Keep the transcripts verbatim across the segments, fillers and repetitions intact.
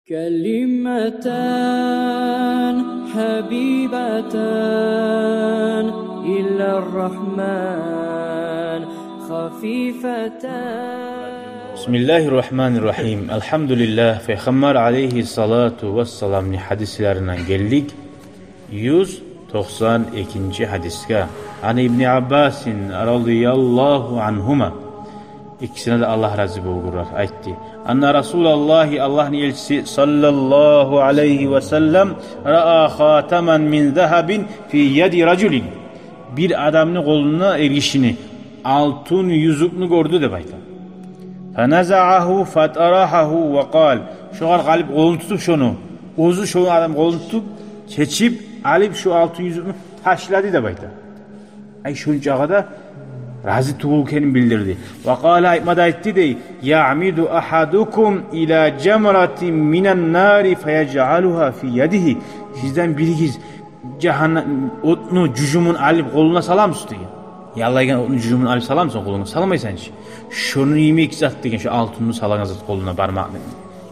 كلمتان حبيبتان إلى الرحمن خفيفتان. بسم الله الرحمن الرحيم. الحمد لله. Пайхаммар алейгьиссалату вассаламны гьадислеринден гелдик. Юз токъсан экинчи гьадисге. عن ابن عباس رضي الله عنهما. Экисине де Аллагь рази болгъурлар, айтды: أن رسول الله, Аллагьны элчиси صلى الله عليه وسلم رأى خاتما من ذهب في يد رجل. Бир адамны къолунда, эргишини, алтын юзюкню гёрдю деп айта. فنزعه فطرحه وقال. Шогъар алып къолун тутуп шону, оьзю шону адам къолун тутуп, чечип алып, шо алтын юзюкню ташлады деп айта. Ай, шончагъа да рази тюгюл экенин билдирди. وقال, айтма да айтды дей: يعمد أحدكم إلى جمرة من النار فيجعلها في يده. Сизден биригиз жагьаннам отну жужумун алып къолуна саламысыз деген. Яллайгъан отну жужумун алып саламысан къолунга? Салмайсан чы. Шону йимик зат деген, шо алтынны салагъан зат къолуна, бармакъны,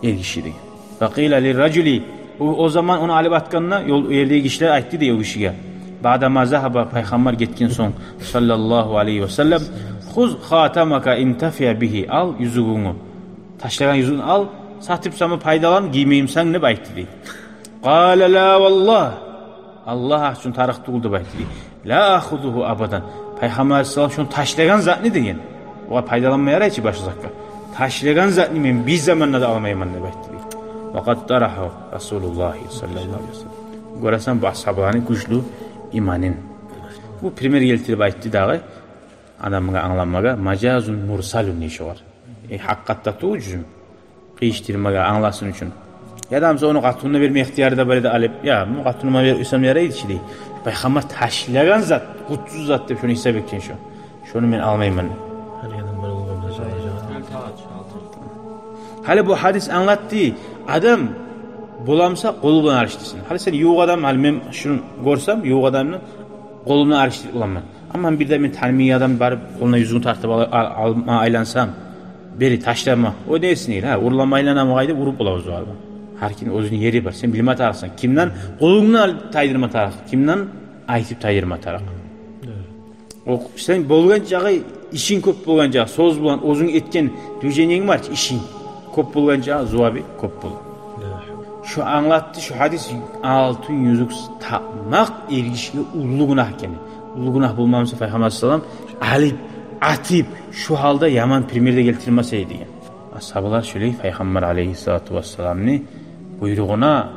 эргиши деген. فقيل للرجل. О, о заман ону алып атгъанда, ёл, о ердеги гишилер айтды дей о гишиге. بعدما ذهب, Пайхаммар гетген сонг, صلى الله عليه وسلم: خذ خاتمك انتفع به. Ал юзюгюнгню, ташлагъан юзюгюнгню ал, сатып сама пайдалан, гиймеймисен деп айтды дей. قال لا والله. Аллагь гьакъ учун тарыкъ тюгюл деп айтды дей. لا آخذه أبدا. Пайхаммар алейгьиссалам шону ташлагъан затны деген, огъар пайдаланма ярай чы башгъа затгъа, ташлагъан затны мен бир заманда да алмайман деп айтды дей. وقد طرحه رسول الله صلى الله عليه وسلم. Гёресен, бу асгьабаланы гючлю иманын. Бу пример гелтирип айтды дагъы, адамгъа англатмагъа, مجاز مرسل дей шогъар. Э, гьакъыкъатда тюгюл, жюзюм къыйышдырмагъа англасын учун. Я да, мисал, ону къатынына берме ихтияры да бар эди алып. Я, бу къатыныма берсем ярай эди чи дей. Пайхаммар ташлагъан зат, къутсуз зат деп шону гьисап этген шо. Шону мен алмайман. Гьали адам бар болгъан буса, чыгъар, чыгъар. Гьали бу гьадис англатды: адам боламыса, къолу булан алышдырсын. Гьали сен ювукъ адам, гьали мен шуну гёрсем, ювукъ адамны къолумдан алышдырып боламан. Амма бир де мен танымайгъан адам барып къолуна юзюгюн тартып ал-, ал-, алма айлансам, бери ташлама, о несин эди, гьа, урлама айланамы къайда, уруп болабыз о адам. Гьар ким оьзюню ери бар. Сен билме тарыкъсан кимден къолунгну алып тайдырма тарыкъ, кимден айтып тайдырма тарыкъ. О, сен болгъан чакъы, ишинг кёп болгъан чакъы, сёз булан оьзюнг этген движениенг бар чы, ишинг кёп болгъан чакъы, зувабы кёп болур. Шо англатды шо гьадис, алтын юзюк такъмакъ эргишиге уллу гюнагь экени. Уллу гюнагь болмаса, Пайхаммар саллаллагьу алайгьи ва саллам алып, атып, шо гьалда яман пример де гелтирмес эди деген. Асгьабалар шолай Пайхаммар алайгьиссалату вассаламны буйругъуна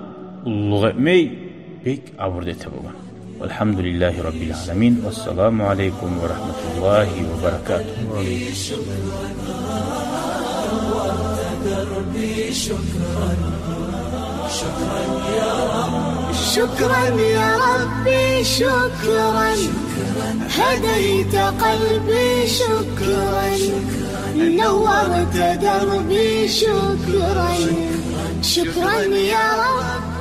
уллулукъ этмей, бек абур да эте болгъан. والحمد لله رب العالمين. والسلام عليكم ورحمة الله وبركاته. شكرا يا ربي، شكرا. هديت قلبي، شكرا. نورت دربي، شكرا. شكرا يا رب.